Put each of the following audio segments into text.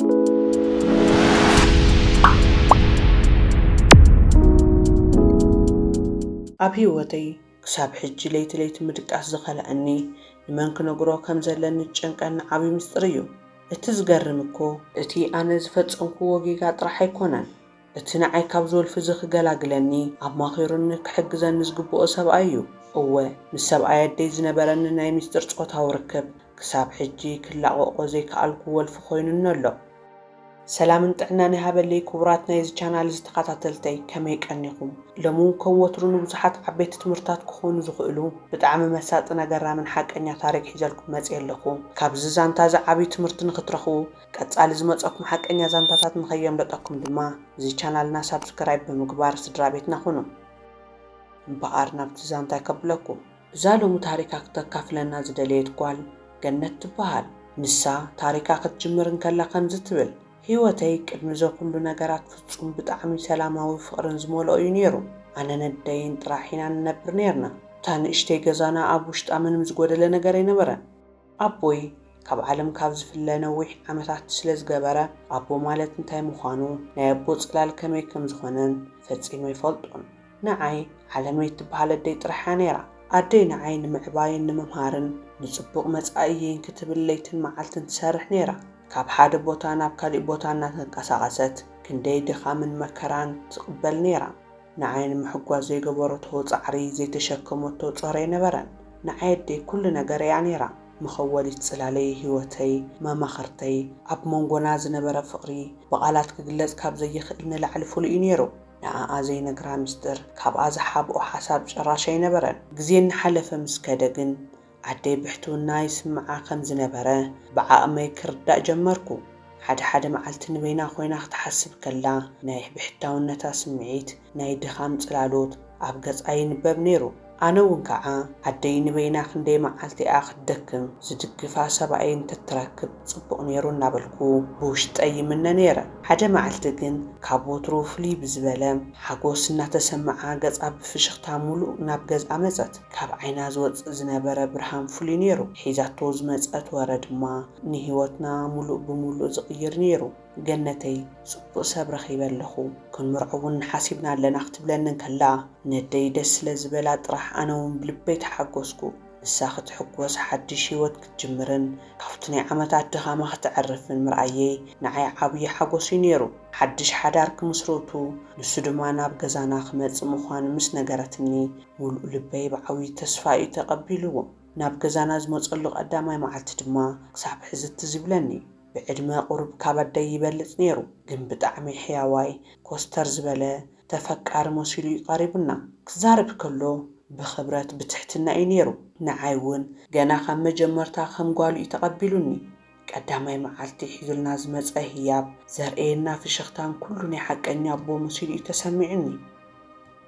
ኣብ ህይወተይ ክሳብ ሕጂ ለይቲ ለይቲ ምድቃስ ዝኸልኣኒ፣ ንመን ክነግሮ ከም ዘለኒ ዝጨንቀኒ ዓብዪ ምስጢር እዩ። እቲ ዝገርም እኮ፣ እቲ ኣነ ዝፈጸምክዎ ጌጋ ጥራሕ ኣይኮነን። እቲ ንዓይ ካብዚ ወልፊ እዚ ክገላግለኒ፣ ኣማኺሩኒ ክሕግዘኒ ዝግብኦ ሰብኣይ እዩ። እወ፣ ምስ ሰብኣይ ኣደይ ዝነበረኒ ናይ ምስጢር ጾታዊ ርክብ፣ ክሳብ ሕጂ ክላቐቖ ዘይከኣልኩ ወልፊ ኮይኑኒ ኣሎ። ሰላምን ጥዕናን ይሃበለይ ክቡራት ናይዚ ቻናል እዚ ተኸታተልተይ፣ ከመይ ቀኒኹም? ሎሚ እውን ከም ወትሩ ንብዙሓት ዓበይቲ ትምህርታት ክኾኑ ዝኽእሉ ብጣዕሚ መሳጥን ኣገራምን ሓቀኛ ታሪክ ሒዘልኩም መፅየ ኣለኹ። ካብዚ ዛንታ እዚ ዓብዪ ትምህርቲ ንክትረኽቡ፣ ቀፃሊ ዝመፀኩም ሓቀኛ ዛንታታት ንኸየምለጠኩም ድማ እዚ ቻናልና ሳብስክራይብ ብምግባር ስድራ ቤትና ኩኑ። እምበኣር ናብቲ ዛንታይ ከብለኩም። እዛ ሎሚ ታሪካ ክተካፍለና ዝደለየት ጓል ገነት ትበሃል። ንሳ ታሪካ ክትጅምር እንከላ ከምዚ ትብል፣ ህይወተይ ቅድሚ እዚ ኩሉ ነገራት ፍጹም ብጣዕሚ ሰላማዊ ፍቕርን ዝመልኦ እዩ ነይሩ። ኣነን ኣደይን ጥራሕ ኢና ንነብር ነይርና። እታ ንእሽተይ ገዛና ኣብ ውሽጣ ምንም ዝጎደለ ነገር ኣይነበረን። ኣቦይ ካብ ዓለም ካብ ዝፍለ ነዊሕ ዓመታት ስለ ዝገበረ፣ ኣቦ ማለት እንታይ ምዃኑ፣ ናይ ኣቦ ጽላል ከመይ ከም ዝኾነን ፈጺሙ ኣይፈልጦን። ንዓይ ዓለመይ እትበሃል ኣደይ ጥራሕ እያ ነይራ። ኣደይ ንዓይ ንምዕባይን ንምምሃርን ንጽቡቕ መጻኢየይን ክትብል ለይትን መዓልትን ትሰርሕ ነይራ። ካብ ሓደ ቦታ ናብ ካሊእ ቦታ እናተንቀሳቐሰት ክንደይ ድኻምን መከራን ትቕበል ነይራ። ንዓይ ንምሕጓስ ዘይገበረቶ ጻዕሪ፣ ዘይተሸከመቶ ጾር ኣይነበረን። ንዓይ ኣደይ ኩሉ ነገር እያ ነይራ። መኸወሊት ጽላለይ፣ ህይወተይ፣ መማኽርተይ። ኣብ መንጎና ዝነበረ ፍቕሪ ብቓላት ክግለጽ ካብ ዘይኽእል ንላዕሊ ፍሉይ እዩ ነይሩ። ንዓኣ ዘይነግራ ምስጢር፣ ካብኣ ዝሓብኦ ሓሳብ ጭራሽ ኣይነበረን። ግዜ እናሓለፈ ምስ ከደ ግን፣ ኣደይ ብሕትውና ይስምዓ ከም ዝነበረ ብዓቕመይ ክርዳእ ጀመርኩ። ሓደ ሓደ መዓልቲ ንበይና ኮይና ክትሓስብ ከላ፣ ናይ ብሕታውነታ ስምዒት፣ ናይ ድኻም ጽላሎት ኣብ ገጻ ይንበብ ነይሩ። ኣነ እውን ከኣ፣ ኣደይ ንበይና ክንደይ መዓልቲ እያ ክትደክም፣ ዝድግፋ ሰብኣይ እንተትረክብ ጽቡቕ ነይሩ እናበልኩ ብውሽጠይ ይምነ ነይረ። ሓደ መዓልቲ ግን፣ ካብ ወትሩ ፍልይ ብዝበለ ሓጎስ እናተሰምዓ፣ ገጻ ብፍሽኽታ ምሉእ ናብ ገዝኣ መጸት። ካብ ዓይና ዝወጽእ ዝነበረ ብርሃን ፍሉይ ነይሩ። ሒዛቶ ዝመጸት ወረ ድማ ንህይወትና ምሉእ ብምሉእ ዝቕይር ነይሩ። "ገነተይ፣ ጽቡቕ ሰብ ረኺበ ኣለኹ፣ ክንምርዖ እውን ሓሲብና ኣለና" ክትብለኒ እንከላ፣ ነደይ ደስ ስለ ዝበላ ጥራሕ ኣነ እውን ብልበይ ተሓጎስኩ። ንሳ ክትሕጎስ፣ ሓድሽ ህይወት ክትጅምርን ካብቲ ናይ ዓመታት ድኻማ ከተዕርፍን ምርኣየይ ንዓይ ዓብዪ ሓጎስ እዩ ነይሩ። ሓድሽ ሓዳር ክምስርቱ፣ ንሱ ድማ ናብ ገዛና ክመጽእ ምዃኑ ምስ ነገረትኒ፣ ምሉእ ልበይ ብዓብዪ ተስፋ እዩ ተቐቢልዎ። ናብ ገዛና ዝመጸሉ ቀዳማይ መዓልቲ ድማ ክሳብ ሕዚ ትዝ ይብለኒ። ብዕድመ ቁሩብ ካብ ኣደይ ይበልጽ ነይሩ፣ ግን ብጣዕሚ ሕያዋይ፣ ኮስተር ዝበለ፣ ተፈቃሪ መሲሉ እዩ ቀሪቡና። ክዛረብ ከሎ ብኽብረት፣ ብትሕትና እዩ ነይሩ። ንዓይ እውን ገና ካብ መጀመርታ ከም ጓሉ እዩ ተቐቢሉኒ። ቀዳማይ መዓልቲ ሒዙልና ዝመጸ ህያብ፣ ዘርእየና ፍሽኽታን ኩሉ ናይ ሓቀኛ ኣቦ መሲሉ እዩ ተሰሚዑኒ።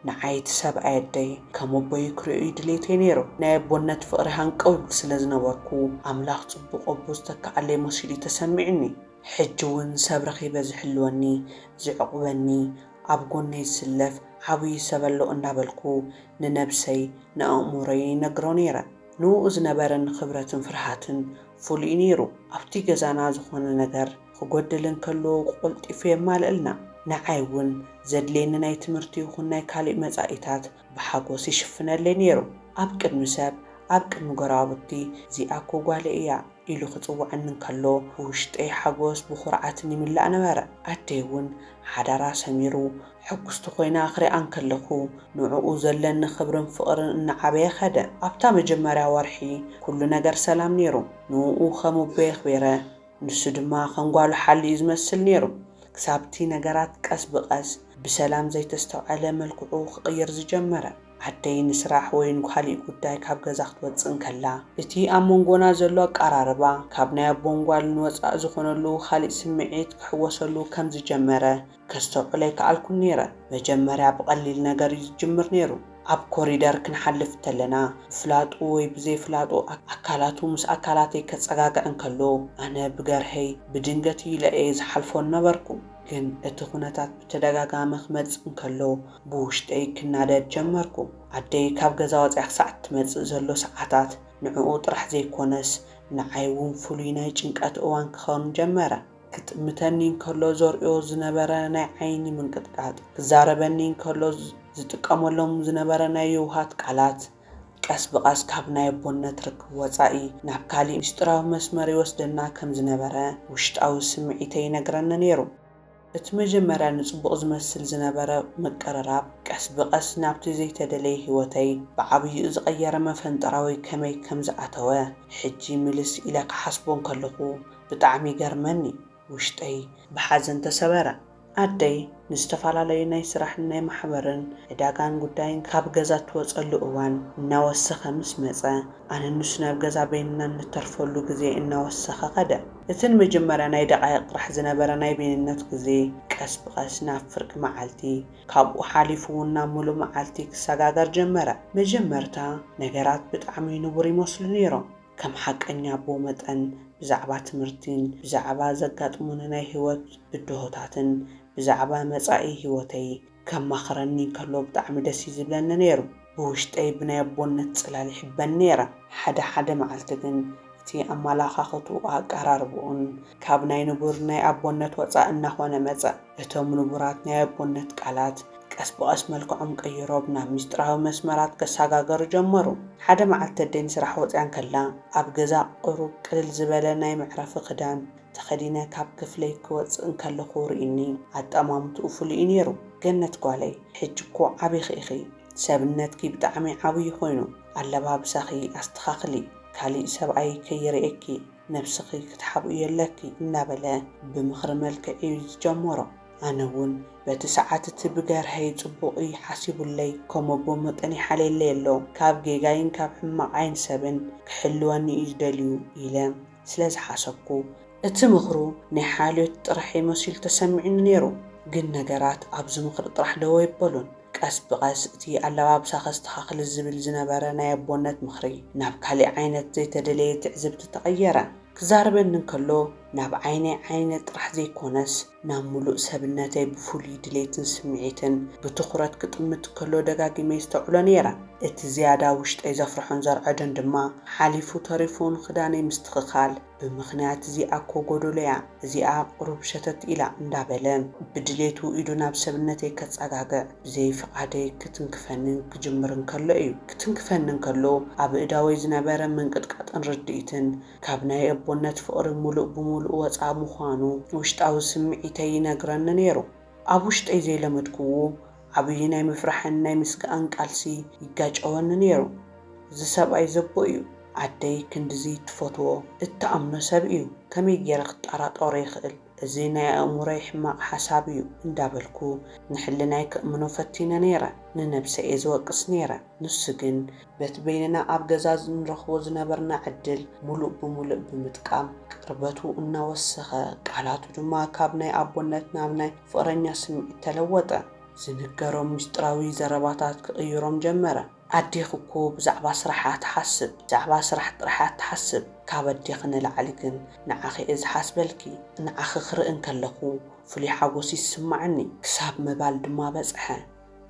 ንዓይ እቲ ሰብኣይ ኣደይ ከም ኣቦይ ክርእዮ እዩ ድሌተይ ነይሩ። ናይ ኣቦነት ፍቕሪ ሃንቀው ይብል ስለ ዝነበርኩ፣ ኣምላኽ ጽቡቕ ኣቦ ዝተካኣለይ መሲሉ እዩ ተሰሚዑኒ። ሕጂ እውን ሰብ ረኺበ ዝሕልወኒ፣ ዝዕቑበኒ፣ ኣብ ጎነይ ዝስለፍ ዓብዪ ሰብ ኣሎ እናበልኩ ንነብሰይ፣ ንኣእምሮይ ይነግሮ ነይረ። ንእኡ ዝነበረኒ ክብረትን ፍርሃትን ፍሉይ ነይሩ። ኣብቲ ገዛና ዝኾነ ነገር ክጎድል እንከሎ፣ ቀልጢፉ የማልእልና። ንዓይ እውን ዘድልየኒ ናይ ትምህርቲ ይኹን ናይ ካሊእ መጻኢታት ብሓጎስ ይሽፍነለይ ነይሩ። ኣብ ቅድሚ ሰብ፣ ኣብ ቅድሚ ጎረባብቲ፣ "እዚኣ እኮ ጓለይ እያ" ኢሉ ክጽውዓኒ እንከሎ፣ ብውሽጠይ ሓጎስ ብኹርዓትን ይምላእ ነበረ። ኣደይ እውን ሓዳራ ሰሚሩ፣ ሕጉስቲ ኮይና ክሪኣ እንከለኹ፣ ንዕኡ ዘለኒ ክብርን ፍቕርን እናዓበየ ከደ። ኣብታ መጀመርያ ወርሒ ኩሉ ነገር ሰላም ነይሩ። ንዕኡ ከም ኣቦይ ኣኽቢረ፣ ንሱ ድማ ከም ጓሉ ሓልዩ ዝመስል ነይሩ። ክሳብ እቲ ነገራት ቀስ ብቐስ ብሰላም ዘይተስተውዐለ መልክዑ ክቕይር ዝጀመረ። ኣደይ ንስራሕ ወይ ንኻሊእ ጉዳይ ካብ ገዛ ክትወጽእ እንከላ፣ እቲ ኣብ መንጎና ዘሎ ኣቀራርባ፣ ካብ ናይ ኣቦን ጓልን ወጻእ ዝኾነሉ ካሊእ ስምዒት ክሕወሰሉ ከም ዝጀመረ ከስተውዕሎ ኣይከኣልኩን ነይረ። መጀመርያ ብቐሊል ነገር እዩ ዝጅምር ነይሩ። ኣብ ኮሪደር ክንሓልፍ እንተለና፣ ብፍላጡ ወይ ብዘይፍላጡ ኣክ-፣ ኣካላቱ ምስ ኣካላተይ ከጸጋግዕ እንከሎ፣ ኣነ ብገርሀይ ብድንገት ኢለ እየ ዝሓልፎ ነበርኩ። ግን እቲ ኩነታት ብተደጋጋሚ ክመጽእ እንከሎ፣ ብውሽጠይ ክናደድ ጀመርኩ። ኣደይ ካብ ገዛ ወጺኣ ክሳዕ እትመጽእ ዘሎ ሰዓታት፣ ንዕኡ ጥራሕ ዘይኮነስ፣ ንዓይ እውን ፍሉይ ናይ ጭንቀት እዋን ክኸውን ጀመረ። ክጥምተኒ እንከሎ ዘርእዮ ዝነበረ ናይ ዓይኒ ምንቅጥቃጥ፣ ክዛረበኒ እንከሎ ዝጥቀመሎም ዝነበረ ናይ የውሃት ቃላት፣ ቀስ ብቐስ ካብ ናይ ኣቦነት ርክብ ወጻኢ ናብ ካሊእ ምስጢራዊ መስመር ይወስደና ከም ዝነበረ ውሽጣዊ ስምዒተይ ይነግረኒ ነይሩ። እቲ መጀመርያ ንጽቡቕ ዝመስል ዝነበረ ምቅርራብ፣ ቀስ ብቐስ ናብቲ ዘይተደለየ ህይወተይ ብዓብይኡ ዝቐየረ መፈንጠራ ወይ ከመይ ከም ዝኣተወ፣ ሕጂ ምልስ ኢለ ክሓስቦ እንከለኹ ብጣዕሚ ይገርመኒ። ውሽጠይ ብሓዘን ተሰበረ። ኣደይ ንዝተፈላለዩ ናይ ስራሕን ናይ ማሕበርን ዕዳጋን ጉዳይን ካብ ገዛ እትወጸሉ እዋን እናወሰኸ ምስ መጸ፣ ኣነ ንሱ ናብ ገዛ በይንና እንተርፈሉ ግዜ እናወሰኸ ከደ። እቲ ንመጀመርያ ናይ ደቓይቕ ጥራሕ ዝነበረ ናይ በይንነት ግዜ፣ ቀስ ብቐስ ናብ ፍርቂ መዓልቲ፣ ካብኡ ሓሊፉ እውን ናብ ምሉእ መዓልቲ ክሰጋገር ጀመረ። መጀመርታ ነገራት ብጣዕሚ ንቡር ይመስሉ ነይሮም። ከም ሓቀኛ ኣቦ መጠን፣ ብዛዕባ ትምህርቲን ብዛዕባ ዘጋጥሙኒ ናይ ህይወት ብድሆታትን ብዛዕባ መጻኢ ህይወተይ ከማኽረኒ እንከሎ ብጣዕሚ ደስ እዩ ዝብለኒ ነይሩ። ብውሽጠይ ብናይ ኣቦነት ጽላል ይሕበን ነይረ። ሓደ ሓደ መዓልቲ ግን እቲ ኣመላኻኽትኡ ኣቀራርብኡን ካብ ናይ ንቡር ናይ ኣቦነት ወጻእ እናኾነ መጸ። እቶም ንቡራት ናይ ኣቦነት ቃላት ቀስ ብቐስ መልክዖም ቀይሮም ናብ ምስጢራዊ መስመራት ከሰጋገሩ ጀመሩ። ሓደ መዓልቲ ኣደይ ንስራሕ ወጺኣ እንከላ፣ ኣብ ገዛ ቁሩብ ቅልል ዝበለ ናይ መዕረፊ ክዳን ተኸዲነ ካብ ክፍለይ ክወጽእ እንከለኹ ርኢኒ። ኣጠማምትኡ ፍሉይ እዩ ነይሩ። "ገነት ጓለይ፣ ሕጂ እኮ ዓቢኺ ኢኺ። ሰብነትኪ ብጣዕሚ ዓብዪ ኮይኑ፣ ኣለባብሳኺ ኣስተኻኽሊ፣ ካሊእ ሰብኣይ ከይርእየኪ፣ ነብስኺ ክትሓብእዮ ኣለኪ" እናበለ ብምኽሪ መልክዕ እዩ ዝጀመሮ። ኣነ እውን በቲ ሰዓት እቲ ብገርሀይ ጽቡቕ እዩ ሓሲቡለይ፣ ከም ኣቦ መጠን ይሓልየለይ ኣሎ፣ ካብ ጌጋይን ካብ ሕማቕ ዓይኒ ሰብን ክሕልወኒ እዩ ዝደልዩ ኢለ ስለ ዝሓሰብኩ፣ እቲ ምኽሩ ናይ ሓልዮት ጥራሕ እዩ መሲሉ ተሰሚዑኒ ነይሩ። ግን ነገራት ኣብዚ ምኽሪ ጥራሕ ደው ኣይበሉን። ቀስ ብቐስ እቲ ኣለባብሳ ከስተኻኽሊ ዝብል ዝነበረ ናይ ኣቦነት ምኽሪ ናብ ካሊእ ዓይነት ዘይተደለየ ትዕዝብቲ ተቐየረ። ክዛረበኒ እንከሎ ናብ ዓይነይ ዓይነ ጥራሕ ዘይኮነስ፣ ናብ ምሉእ ሰብነተይ ብፍሉይ ድሌትን ስምዒትን ብትኹረት ክጥምት ከሎ ደጋጊመ የስተውዕሎ ነይረ። እቲ ዝያዳ ውሽጠይ ዘፍርሖን ዘርዐዶን ድማ፣ ሓሊፉ ተሪፉ ንኽዳነይ ምስትኽኻል፣ ብምኽንያት እዚኣ እኮ ጎደሎ እያ፣ እዚኣ ቁሩብ ሸተት ኢላ እንዳበለ፣ ብድሌቱ ኢዱ ናብ ሰብነተይ ከጸጋግዕ፣ ብዘይ ፍቓደይ ክትንክፈኒ ክጅምር እንከሎ እዩ። ክትንክፈኒ እንከሎ፣ ኣብ እዳወይ ዝነበረ ምንቅጥቃጥን ርድኢትን፣ ካብ ናይ ኣቦነት ፍቕሪ ምሉእ ብምሉእ ወጻኢ ምዃኑ ውሽጣዊ ስምዒተይ ይነግረኒ ነይሩ። ኣብ ውሽጠይ ዘይለመድክዎ ዓብዪ ናይ ምፍራሕን ናይ ምስጋእን ቃልሲ ይጋጨወኒ ነይሩ። "እዚ ሰብኣይ ዘቦ እዩ። ኣደይ ክንድዚ ትፈትዎ፣ እትኣምኖ ሰብ እዩ። ከመይ ገይረ ክጠራጠሮ ይኽእል? እዚ ናይ ኣእምሮይ ሕማቕ ሓሳብ እዩ" እንዳበልኩ ንሕልናይ ከእምኖ ፈቲነ ነይረ። ንነብሰይ እየ ዝወቅስ ነይረ። ንሱ ግን በቲ በይንና ኣብ ገዛ ንረኽቦ ዝነበርና ዕድል ምሉእ ብምሉእ ብምጥቃም፣ ቅርበቱ እናወሰኸ፣ ቃላቱ ድማ ካብ ናይ ኣቦነት ናብ ናይ ፍቕረኛ ስምዒት ተለወጠ። ዝንገሮም ምስጢራዊ ዘረባታት ክቕይሮም ጀመረ። "ኣዴኺ እኮ ብዛዕባ ስራሕ እያ ትሓስብ፣ ብዛዕባ ስራሕ ጥራሕ እያ ትሓስብ። ካብ ኣዴኺ ንላዕሊ ግን ንዓኺ እየ ዝሓስበልኪ፣ ንዓኺ ክርኢ እንከለኹ ፍሉይ ሓጎስ ይስማዓኒ" ክሳብ ምባል ድማ በጽሐ።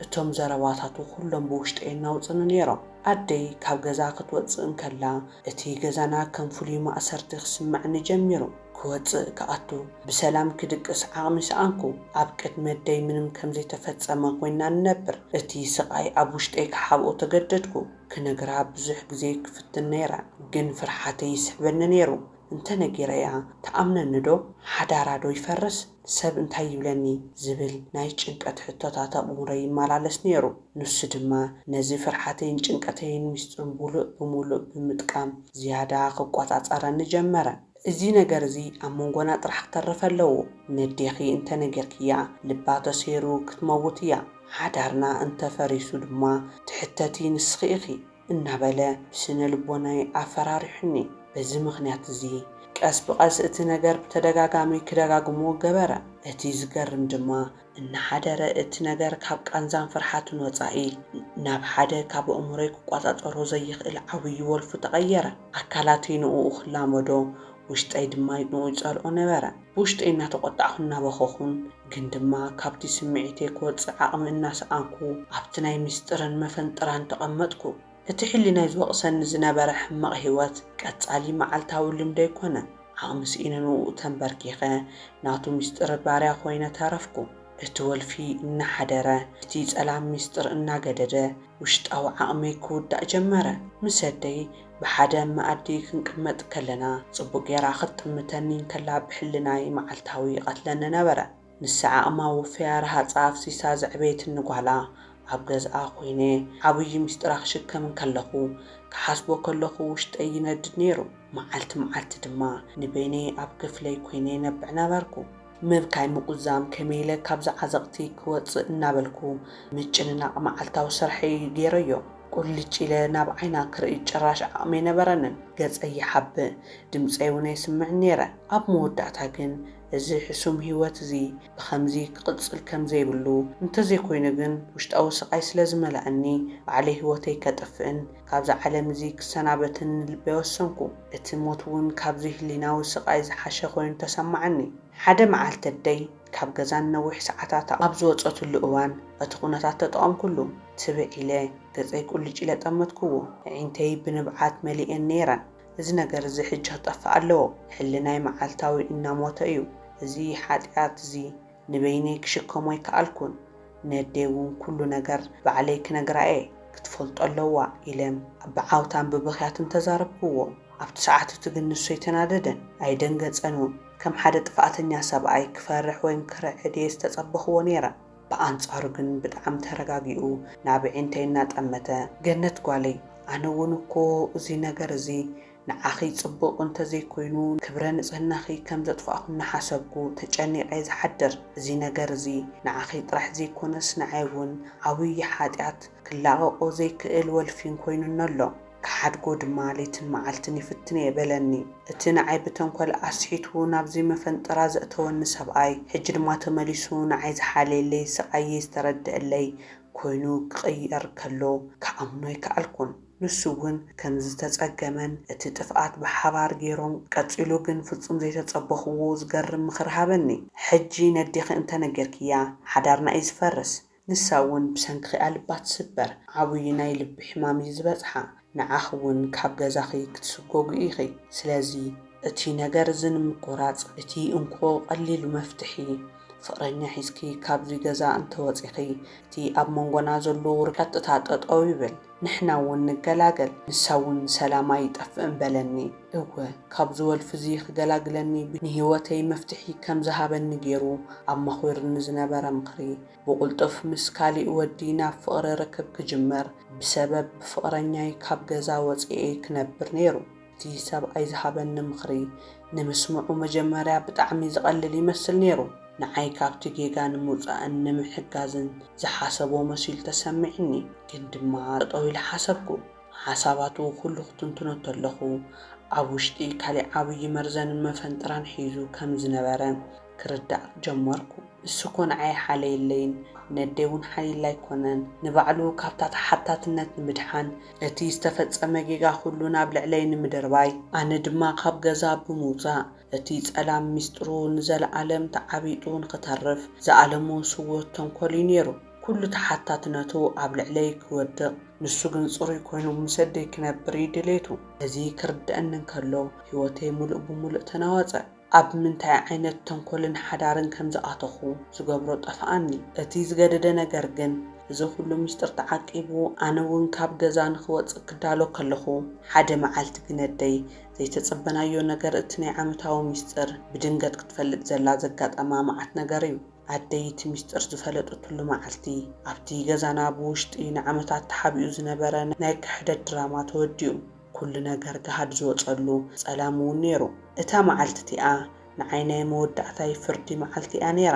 እቶም ዘረባታቱ ኩሎም ብውሽጠይ የናውጹኒ ነይሮም። ኣደይ ካብ ገዛ ክትወጽእ እንከላ፣ እቲ ገዛና ከም ፍሉይ ማእሰርቲ ክስምዓኒ ጀሚሩ። ክወጽእ ክኣቱ፣ ብሰላም ክድቅስ ዓቕሚ ሰኣንኩ። ኣብ ቅድሚ ኣደይ ምንም ከም ዘይተፈጸመ ኮይና ንነብር። እቲ ስቓይ ኣብ ውሽጠይ ክሓብኦ ተገደድኩ። ክነግራ ብዙሕ ግዜ ክፍትን ነይረ፣ ግን ፍርሓተይ ይስሕበኒ ነይሩ። እንተ ነጊረያ ትኣምነኒ ዶ? ሓዳራ ዶ ይፈርስ? ሰብ እንታይ ይብለኒ? ዝብል ናይ ጭንቀት ሕቶታት ኣብ ኣእምሮይ ይመላለስ ነይሩ። ንሱ ድማ ነዚ ፍርሓተይን ጭንቀተይን ምስጢሩን ምሉእ ብምሉእ ብምጥቃም ዝያዳ ክቆጻጸረኒ ጀመረ። "እዚ ነገር እዚ ኣብ መንጎና ጥራሕ ክተርፍ ኣለዎ። ነዴኺ እንተ ነጊርክያ ልባ ተሰይሩ ክትመውት እያ። ሓዳርና እንተ ፈሪሱ ድማ ትሕተቲ ንስኺ ኢኺ" እናበለ ብስነ ልቦናይ ኣፈራሪሑኒ። በዚ ምኽንያት እዚ ቀስ ብቐስ እቲ ነገር ብተደጋጋሚ ክደጋግሞ ገበረ። እቲ ዝገርም ድማ፣ እናሓደረ እቲ ነገር ካብ ቃንዛን ፍርሓትን ወጻኢ ናብ ሓደ ካብ ኣእምሮይ ክቆጻጸሮ ዘይኽእል ዓብዪ ወልፊ ተቐየረ። ኣካላተይ ንዕኡ ክላመዶ፣ ውሽጠይ ድማ ንዕኡ ይጸልኦ ነበረ። ብውሽጠይ እናተቖጣዕኩን እናበኸኹን፣ ግን ድማ ካብቲ ስምዒተይ ክወጽእ ዓቕሚ እናሰኣንኩ፣ ኣብቲ ናይ ምስጢርን መፈንጥራን ተቐመጥኩ። እቲ ሕሊናይ ዝወቕሰኒ ዝነበረ ሕማቕ ህይወት ቀጻሊ መዓልታዊ ልምደይ ኮነ። ዓቕሚ ስኢነ ንኡ ተንበርኪኸ ናቱ ሚስጥር ባርያ ኮይነ ተረፍኩ። እቲ ወልፊ እናሓደረ፣ እቲ ጸላም ሚስጥር እናገደደ፣ ውሽጣዊ ዓቕመይ ክውዳእ ጀመረ። ምስ ኣደይ ብሓደ መኣዲ ክንቅመጥ ከለና፣ ጽቡቕ ጌራ ክትጥምተኒ እንከላ ብሕልናይ መዓልታዊ ይቐትለኒ ነበረ። ንሳ ዓቕማ ወፍያ ረሃጻ ኣፍሲሳ ዘዕበየትኒ ጓላ፣ ኣብ ገዝኣ ኮይነ ዓብዪ ሚስጥራ ክሽከም እንከለኹ፣ ክሓስቦ ከለኹ ውሽጠይ ይነድድ ነይሩ። መዓልቲ መዓልቲ ድማ ንበይነይ ኣብ ክፍለይ ኮይነ ይነብዕ ነበርኩ። ምብካይ ምቑዛም ከመይ ኢለ ካብዚ ዓዘቕቲ ክወጽእ እናበልኩ፣ ምጭንናቕ መዓልታዊ ስርሐይ ገይረዮ። ቁልጭ ኢለ ናብ ዓይና ክርኢ ጭራሽ ዓቕሚ ኣይነበረንን። ገጸይ ይሓብእ፣ ድምጸይ እውን ኣይስምዕን ነይረ። ኣብ መወዳእታ ግን፣ እዚ ሕሱም ህይወት እዚ ብኸምዚ ክቕጽል ከም ዘይብሉ፣ እንተዘይኮይኑ ግን ውሽጣዊ ስቓይ ስለ ዝመልኣኒ፣ ባዕለይ ህይወተይ ከጥፍእን ካብዛ ዓለም እዚ ክሰናበትን ንልበይ ወሰንኩ። እቲ ሞት እውን ካብዚ ህሊናዊ ስቓይ ዝሓሸ ኮይኑ ተሰማዓኒ። ሓደ መዓልቲ ኣደይ ካብ ገዛ ንነዊሕ ሰዓታት ኣብ ዝወጸትሉ እዋን፣ እቲ ኩነታት ተጠቐምኩሉ። ትብዕ ኢለ፣ ገጸይ ቁልጭ ኢለ ጠመትክዎ። ኣዒንተይ ብንብዓት መሊኤን ነይረን። እዚ ነገር እዚ ሕጂ ክጠፍእ ኣለዎ። ሕልናይ መዓልታዊ እናሞተ እዩ። እዚ ሓጢኣት እዚ ንበይነይ ክሽከሞ ኣይከኣልኩን። ነዴ እውን ኩሉ ነገር ባዕለይ ክነግራ እየ፣ ክትፈልጦ ኣለዋ ኢለ ብዓውታን ብብኽያትን ተዛረብክዎ። ኣብቲ ሰዓት እቲ ግን ንሱ ኣይተናደደን፣ ኣይደንገጸን እውን። ከም ሓደ ጥፍኣተኛ ሰብኣይ ክፈርሕ ወይ ክርዕድ እየ ዝተጸበኽዎ ነይረ። ብኣንጻሩ ግን ብጣዕሚ ተረጋጊኡ ናብ ኣዒንተይ እናጠመተ፣ "ገነት ጓለይ፣ ኣነ እውን እኮ እዚ ነገር እዚ ንዓኺ ጽቡቕ እንተዘይኮይኑ፣ ክብረ ንጽህናኺ ከም ዘጥፋእኩ እናሓሰብኩ ተጨኒቐ እየ ዝሓድር። እዚ ነገር እዚ ንዓኺ ጥራሕ ዘይኮነስ ንዓይ እውን ዓብዪ ሓጢኣት፣ ክላቐቖ ዘይክእል ወልፊን ኮይኑኒ ኣሎ። ክሓድጎ ድማ ለይትን መዓልትን ይፍትን እየ" በለኒ። እቲ ንዓይ ብተንኮል ኣስሒቱ ናብዚ መፈንጠራ ዘእተወኒ ሰብኣይ፣ ሕጂ ድማ ተመሊሱ ንዓይ ዝሓለየለይ፣ ስቓየይ ዝተረደአለይ ኮይኑ ክቕየር ከሎ ክኣምኖ ኣይከኣልኩን። ንሱ እውን ከም ዝተጸገመን እቲ ጥፍኣት ብሓባር ገይሮም፣ ቀጺሉ ግን ፍጹም ዘይተጸበኽዎ ዝገርም ምኽሪ ሃበኒ። "ሕጂ ነዴኺ እንተነገርክያ፣ ሓዳርና እዩ ዝፈርስ። ንሳ እውን ብሰንክኺ ልባ ትስበር። ዓብዪ ናይ ልቢ ሕማም እዩ ዝበጽሓ። ንዓኺ እውን ካብ ገዛኺ ክትስጎጊ ኢኺ። ስለዚ እቲ ነገር እዚ ንምቁራጽ፣ እቲ እንኮ ቀሊሉ መፍትሒ፣ ፍቕረኛ ሒዝኪ ካብዚ ገዛ እንተወጺኺ፣ እቲ ኣብ መንጎና ዘሎ ውርቀት ቀጥታ ጠጠው ይብል። ንሕና እውን ንገላገል፣ ንሳ እውን ሰላማ ይጠፍእን" በለኒ። እወ፣ ካብዚ ወልፊ እዚ ክገላግለኒ ንህይወተይ መፍትሒ ከም ዝሃበኒ ገይሩ ኣማኺሩኒ ዝነበረ ምኽሪ፣ ብቕልጡፍ ምስ ካሊእ ወዲ ናብ ፍቕሪ ርክብ ክጅምር፣ ብሰበብ ብፍቕረኛይ ካብ ገዛ ወጺኤ ክነብር ነይሩ። እቲ ሰብኣይ ዝሃበኒ ምኽሪ ንምስምዑ መጀመርያ ብጣዕሚ ዝቐልል ይመስል ነይሩ። ንዓይ ካብቲ ጌጋ ንምውጻእን ንምሕጋዝን ዝሓሰቦ መሲሉ ተሰሚዕኒ። ግን ድማ ጠጠው ኢለ ሓሰብኩ። ሓሳባቱ ኩሉ ክትንትኖ ተለኹ፣ ኣብ ውሽጢ ካሊእ ዓብዪ መርዘንን መፈንጥራን ሒዙ ከም ዝነበረ ክርዳእ ጀመርኩ። ንሱ እኮ ንዓይ ሓለየለይን ነደይ እውን ሓልይላ ኣይኮነን። ንባዕሉ ካብታ ተሓታትነት ንምድሓን፣ እቲ ዝተፈጸመ ጌጋ ኩሉ ናብ ልዕለይ ንምድርባይ፣ ኣነ ድማ ካብ ገዛ ብምውጻእ፣ እቲ ጸላም ሚስጥሩ ንዘለኣለም ተዓቢጡ ንኽተርፍ ዝኣለሞ ስውር ተንኮል እዩ ነይሩ። ኩሉ ተሓታትነቱ ኣብ ልዕለይ ክወድቕ፣ ንሱ ግን ጽሩይ ኮይኑ ምስ ኣደይ ክነብር እዩ ድሌቱ። እዚ ክርድኣኒ እንከሎ፣ ህይወተይ ምሉእ ብምሉእ ተናወጸ። ኣብ ምንታይ ዓይነት ተንኮልን ሓዳርን ከም ዝኣተኹ ዝገብሮ ጠፍኣኒ። እቲ ዝገደደ ነገር ግን፣ እዚ ኩሉ ሚስጥር ተዓቂቡ፣ ኣነ እውን ካብ ገዛ ንኽወጽእ ክዳሎ ከለኹ፣ ሓደ መዓልቲ ግን ኣደይ ዘይተጸበናዮ ነገር፣ እቲ ናይ ዓመታዊ ሚስጥር ብድንገት ክትፈልጥ ዘላ ዘጋጠማ መዓት ነገር እዩ። ኣደይ እቲ ሚስጥር ዝፈለጠትሉ መዓልቲ፣ ኣብቲ ገዛና ብውሽጢ ንዓመታት ተሓቢኡ ዝነበረ ናይ ክሕደት ድራማ ተወዲኡ። ኩሉ ነገር ገሃድ ዝወጸሉ ጸላም እውን ነይሩ። እታ መዓልቲ እቲኣ ንዓይ ናይ መወዳእታይ ፍርዲ መዓልቲ እያ ነይራ።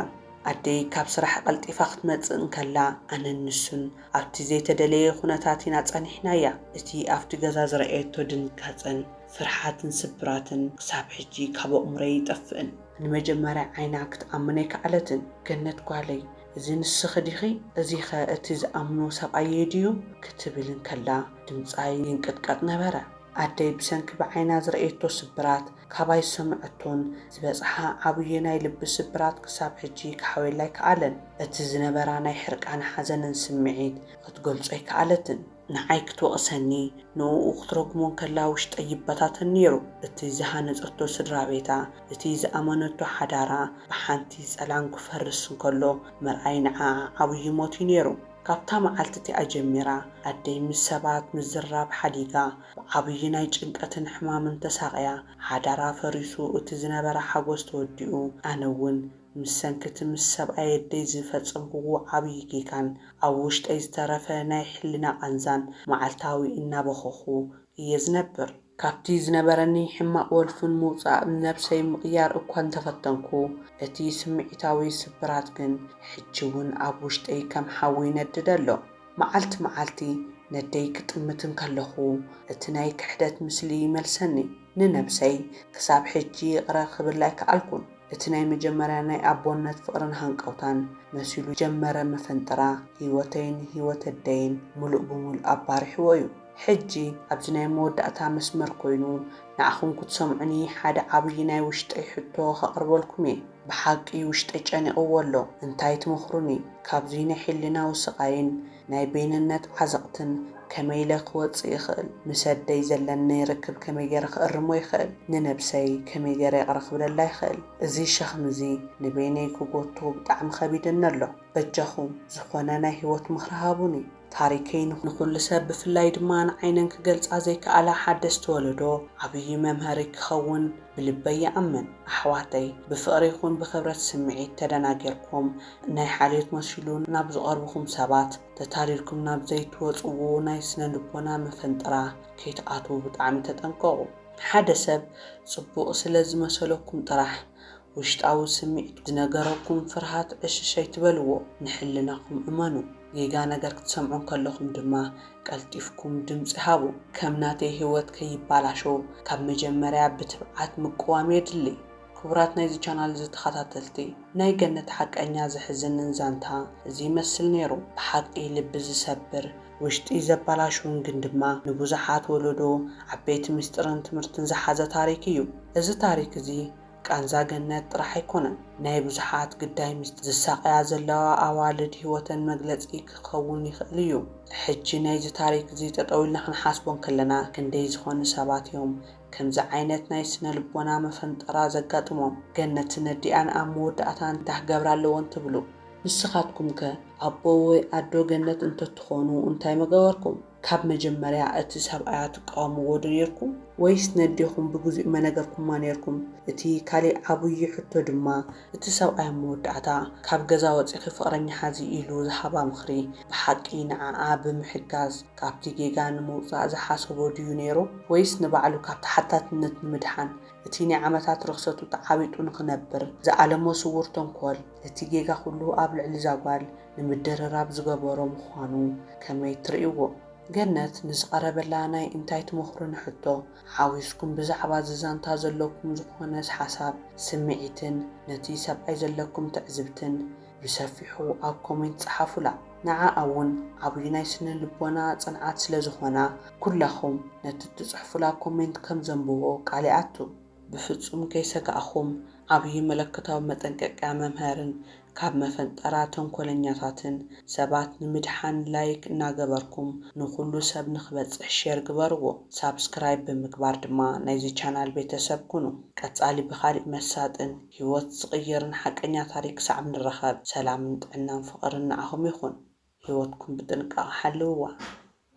ኣደይ ካብ ስራሕ ቀልጢፋ ክትመጽእ እንከላ፣ ኣነን ንሱን ኣብቲ ዘይተደለየ ኩነታት ኢና ጸኒሕናያ። እቲ ኣብቲ ገዛ ዝረኣየቶ ድንጋጸን ፍርሓትን ስብራትን ክሳብ ሕጂ ካብ ኣእምሮይ ኣይጠፍእን። ንመጀመርያ ዓይና ክትኣምን ኣይከኣለትን። "ገነት ጓለይ፣ እዚ ንስኺ ዲኺ? እዚኸ እቲ ዝኣምኖ ሰብኣየይ ድዩ?" ክትብል እንከላ፣ ድምጻ ይንቅጥቀጥ ነበረ። ኣደይ ብሰንኪ ብዓይና ዝረኣየቶ ስብራት፣ ካባይ ዝሰምዐቶን ዝበጽሓ ዓብዪ ናይ ልቢ ስብራት ክሳብ ሕጂ ክሓውየላ ኣይከኣለን። እቲ ዝነበራ ናይ ሕርቃን ሓዘንን ስምዒት ክትገልጾ ኣይከኣለትን። ንዓይ ክትወቕሰኒ፣ ንእኡ ክትረጉሞ እንከላ ውሽጠይ ይበታተን ነይሩ። እቲ ዝሃነጸቶ ስድራ ቤታ፣ እቲ ዝኣመነቶ ሓዳራ ብሓንቲ ጸላም ክፈርስ እንከሎ ምርኣይ ንዓኣ ዓብዪ ሞት እዩ ነይሩ። ካብታ መዓልቲ እቲኣ ጀሚራ ኣደይ ምስ ሰባት ምዝራብ ሓዲጋ፣ ብዓብዪ ናይ ጭንቀትን ሕማምን ተሳቕያ፣ ሓዳራ ፈሪሱ፣ እቲ ዝነበራ ሓጎስ ተወዲኡ። ኣነ እውን ምስ ሰንክቲ ምስ ሰብኣይ ኣደይ ዝፈጸምክዎ ዓብዪ ጌጋን ኣብ ውሽጠይ ዝተረፈ ናይ ሕልና ቃንዛን መዓልታዊ እናበኸኹ እየ ዝነብር። ካብቲ ዝነበረኒ ሕማቕ ወልፍን ምውጻእ ነብሰይ ምቕያር እኳ እንተፈተንኩ፣ እቲ ስምዒታዊ ስብራት ግን ሕጂ እውን ኣብ ውሽጠይ ከም ሓዊ ይነድድ ኣሎ። መዓልቲ መዓልቲ ነደይ ክጥምት እንከለኹ፣ እቲ ናይ ክሕደት ምስሊ ይመልሰኒ። ንነብሰይ ክሳብ ሕጂ ይቕረ ክብል ኣይከኣልኩን። እቲ ናይ መጀመርያ ናይ ኣቦነት ፍቕርን ሃንቀውታን መሲሉ ጀመረ መፈንጠራ፣ ህይወተይን ህይወት ኣደይን ምሉእ ብምሉእ ኣባሪሕዎ እዩ። ሕጂ ኣብዚ ናይ መወዳእታ መስመር ኮይኑ፣ ንዓኹም ክትሰምዑኒ ሓደ ዓብዪ ናይ ውሽጠይ ሕቶ ከቕርበልኩም እየ። ብሓቂ ውሽጠይ ጨኒቕዎ ኣሎ። እንታይ ትመኽሩኒ? ካብዚ ናይ ሕልናዊ ስቓይን ናይ በይንነት ዓዘቕትን ከመይ ኢለ ክወጽእ ይኽእል? ምስ ኣደይ ዘለኒ ርክብ ከመይ ገይረ ክእርሞ ይኽእል? ንነብሰይ ከመይ ገይረ ይቕረ ክብለላ ይኽእል? እዚ ሸኽሚ እዚ ንበይነይ ክጎቶ ብጣዕሚ ከቢደኒ ኣሎ። በጃኹም ዝኾነ ናይ ህይወት ምኽሪ ሃቡኒ። ታሪከይ ንኹ-፣ ንኹሉ ሰብ ብፍላይ ድማ ንዓይነን ክገልጻ ዘይከኣላ ሓደስቲ ወለዶ ዓብዪ መምሃሪ ክኸውን ብልበይ ይኣምን። ኣሕዋተይ፣ ብፍቕሪ ይኹን ብኽብረት ስምዒት ተደናጊርኩም፣ ናይ ሓልዮት መሲሉ ናብ ዝቐርብኹም ሰባት ተታሊልኩም ናብ ዘይትወጽዎ ናይ ስነ ልቦና መፈንጠራ ከይትኣትዉ ብጣዕሚ ተጠንቀቑ። ሓደ ሰብ ጽቡቕ ስለ ዝመሰለኩም ጥራሕ ውሽጣዊ ስምዒት ዝነገረኩም ፍርሃት ዕሽሽ ኣይትበልዎ፣ ንሕልናኹም እመኑ። ጌጋ ነገር ክትሰምዑ እንከለኹም ድማ ቀልጢፍኩም ድምጺ ሃቡ። ከም ናተይ ህይወት ከይባላሾ ካብ መጀመርያ ብትብዓት ምቅዋም የድሊ። ክቡራት ናይዚ ቻናል እዚ ተኸታተልቲ፣ ናይ ገነት ሓቀኛ ዘሕዝንን ዛንታ እዚ ይመስል ነይሩ። ብሓቂ ልቢ ዝሰብር፣ ውሽጢ ዘባላሽውን ግን ድማ ንብዙሓት ወለዶ ዓበይቲ ምስጢርን ትምህርትን ዝሓዘ ታሪክ እዩ። እዚ ታሪክ እዚ ቃንዛ ገነት ጥራሕ ኣይኮነን። ናይ ብዙሓት ግዳይ ምስጢር ዝሳቐያ ዘለዋ ኣዋልድ ህይወተን መግለጺ ክኸውን ይኽእል እዩ። ሕጂ ናይዚ ታሪክ እዚ ጠጠው ኢልና ክንሓስቦ እንከለና ክንደይ ዝኾኑ ሰባት እዮም ከምዚ ዓይነት ናይ ስነ ልቦና መፈንጠራ ዘጋጥሞም። ገነትን ኣዲኣን ኣብ መወዳእታ እንታይ ክገብራ ኣለወን ትብሉ? ንስኻትኩም ከ ኣቦ ወይ ኣዶ ገነት እንተትኾኑ እንታይ መገበርኩም? ካብ መጀመርያ እቲ ሰብኣያ ትቃወምዎ ዶ ነይርኩም? ወይስ ነዴኹም ብግዚኡ መነገርኩማ ነይርኩም? እቲ ካሊእ ዓብዪ ሕቶ ድማ፣ እቲ ሰብኣይ ኣብ መወዳእታ ካብ ገዛ ወፂኺ ፍቕረኛ ሓዚ ኢሉ ዝሃባ ምኽሪ ብሓቂ ንዓኣ ብምሕጋዝ ካብቲ ጌጋ ንምውፃእ ዝሓሰቦ ድዩ ነይሩ? ወይስ ንባዕሉ ካብ ተሓታትነት ንምድሓን እቲ ናይ ዓመታት ርኽሰቱ ተዓቢጡ ንኽነብር ዝኣለሞ ስዉር ተንኮል፣ እቲ ጌጋ ኩሉ ኣብ ልዕሊ እዛ ጓል ንምድርራብ ዝገበሮ ምዃኑ ከመይ ትርእይዎ? ገነት ንዝቐረበላ ናይ እንታይ ትመኽሩኒ ሕቶ ሓዊስኩም ብዛዕባ እዚ ዛንታ ዘለኩም ዝኾነ ሓሳብ፣ ስምዒትን ነቲ ሰብኣይ ዘለኩም ትዕዝብትን ብሰፊሑ ኣብ ኮሜንት ጸሓፉላ። ንዓኣ እውን ዓብዪ ናይ ስነ ልቦና ጽንዓት ስለ ዝኾና፣ ኩላኹም ነቲ እትጽሕፉላ ኮሜንት ከም ዘንብቦ ቃል ይኣቱ። ብፍጹም ከይሰጋእኹም፣ ዓብዪ መለኮታዊ መጠንቀቅያ መምሀርን ካብ መፈንጠራ ተንኮለኛታትን ሰባት ንምድሓን ላይክ እናገበርኩም ንኹሉ ሰብ ንኽበጽሕ ሼር ግበርዎ። ሳብስክራይብ ብምግባር ድማ ናይዚ ቻናል ቤተሰብ ኩኑ። ቀጻሊ ብኻሊእ መሳጥን ህይወት ዝቕይርን ሓቀኛ ታሪክ ክሳዕ ንራኸብ፣ ሰላምን ጥዕናን ፍቕርን ንዓኹም ይኹን። ህይወትኩም ብጥንቃቐ ሓልውዋ።